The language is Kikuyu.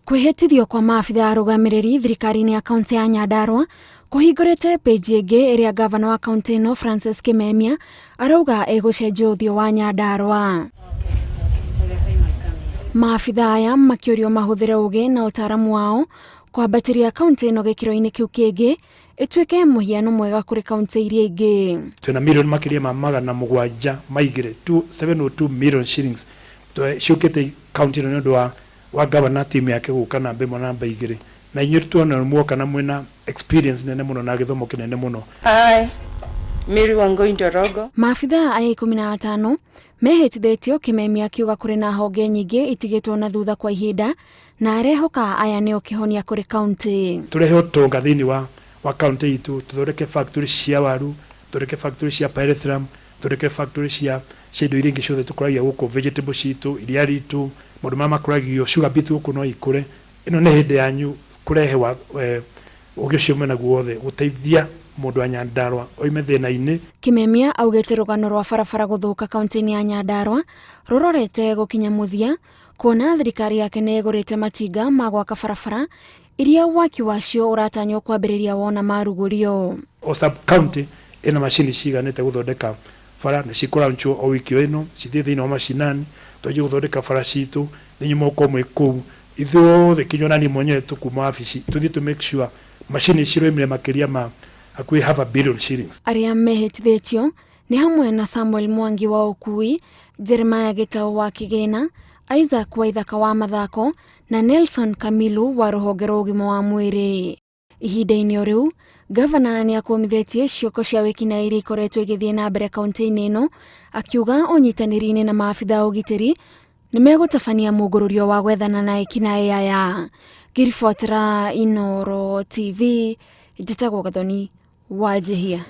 Kwĩhĩtithio kwa maabitha arũgamĩrĩri thirikari-inĩ ya kaunti ya Nyandarua kũhingũrĩte pĩnji ĩngĩ ĩrĩa ngavana wa kaunti ĩno Francis Kimemia arauga ĩgũcenjia ũthiũ wa Nyandarua. Maabitha aya makĩũrio mahũthĩre ũgĩ na ũtaaramu wao kwambatĩria kaunti ĩno gĩkĩro-inĩ kĩu kĩngĩ ĩtuĩke mũhiano mwega kũrĩ kaunti iria ingĩ. Twĩna mirioni makĩria ma 702, 702 million shillings ciũkĩte kaunti ĩno nĩ ũndũ wa wa gavana team yake gũka namba ĩmwe na namba igĩrĩ na inyuĩ tuona muoka na mwĩna experience nene mũno na gĩthomo kĩnene mũno. I, Mary Wangui Njorogo. Maabithaa aya 15 mehĩtithĩtio Kĩmemia akiuga kũrĩ na honge nyingĩ itigĩtwo na thutha kwa ihinda na arehoka aya nĩo kĩhonia kũrĩ kaunti. Tũrehe ũtonga thĩinĩ wa wa kaunti itũ, tũthondeke factory cia waru, tũthondeke factory cia pyrethrum, tũthondeke factory cia cia indo iria ingĩ ciothe tũkũragia gũkũ, vegetable citũ, iria ritũ, maũndũ marĩa makũragio, sugar beet gũkũ no ikũre. Ĩno nĩ hĩndĩ yanyu kũrehe wa ũgĩ ũcio mwĩnaguo wothe gũteithia mũndũ wa Nyandarua oime thĩna-inĩ. Kimemia augĩte rũgano rwa barabara gũthũka kaunti-inĩ ya Nyandarua rũrorete gũkinya mũthia kuona thirikari yake nĩ ĩgũrĩte matinga ma gwaka barabara iria waki wacio ũratanywo kwambĩrĩria wona marugũrio. O sub county ĩna macini ciiganĩte gũthondeka bara na cikũlaunchwo o wiki o ĩno cithiĩ thĩinĩ wa macinani twanjie gũthondeka bara citũ ninyi mũgũkorwo mwĩ kũu ithuothe kinya ona niĩ mwenyewe tũkuma wabici tũthiĩ tũ make sure macini ciroimire makĩria ma hakuhĩ half a billion shillings. Arĩa mehĩtithĩtio nĩ hamwe na Samuel Mwangi wa ũkui, Jeremiah Gĩtaũ wa kĩgĩna, Isaac Waithaka wa mathako na Nelson Kamilu wa rũhonge rwa ũgima wa mwĩrĩ. Ihinda-inĩ o rĩu, ngavana nĩ akũmithĩtie cioko cia wĩkinaĩ iria ikoretwo igĩthiĩ na mbere kaunti-inĩ ĩno, akiuga ũnyitanĩri-inĩ na maabitha a ũgitĩri nĩ megũtabania mũngũrũrio wa gwethana na ekinaĩ aya. Ngĩribotera Inooro TV, njĩtagwo Gathoni Wanjihia.